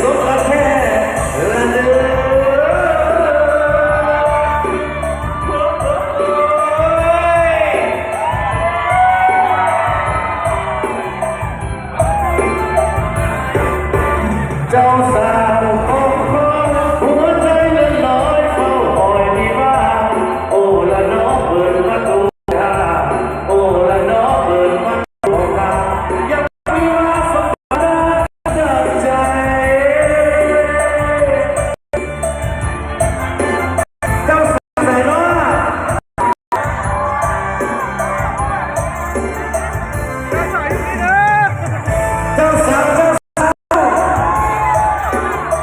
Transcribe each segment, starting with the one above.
ສົມກັນແທ້ລະເດີ. ເຈົ້າສາວຂອງຂ້ອຍ ຫົວໃຈເລື່ອນລອຍເຝົ້າຄອຍວິວາ ໂອລະເນາະ ເປີດປະຕູ ໂອລະເນາະ ເປີດປະຕູ ຢາກມີວາສະໜາຈາກໃຈ. ເຈົ້າສາວໃສເນາະ? ເຈົ້າສາວ ເຈົ້າສາວ.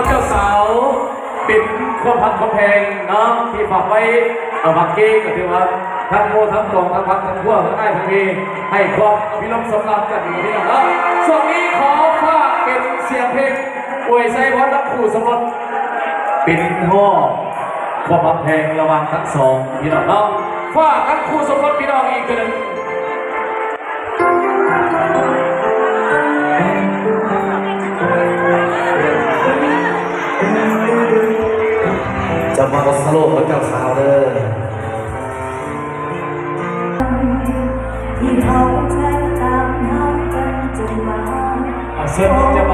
ເຈົ້າສາວເປັນຄວາມຮັກຄວາມແພງເນາະ ທີ່ຝາກໄວ້ ເອີ ບາງເກກກໍຖືວ່າທັງໝູ່ທັງກອງ ທັງພັກທັງພວກ ທັງອ້າຍທັງເມ ໃຫ້ຄວາມອະພິລົມສຳລັບກັນຢູ່ນີ້ເນາະ. ຊ່ວງນີ້ຂໍຝາກເປັນສຽງເພງອວຍໄຊພອນນຳຄູ່ສົມລົດ ເປັນຮອບຄວາມຮັກແພງລະຫວ່າງທັງສອງພີ່ນ້ອງເນາະ. ຝາກນຳຄູ່ສົມລົດພີ່ນ້ອງອີກເທື່ອໜຶ່ງ. ເຈົ້າບ່າວສະໂລບກັບເຈົ້າສາວເດີ. ເອົາ ເຊີນເຈົ້າ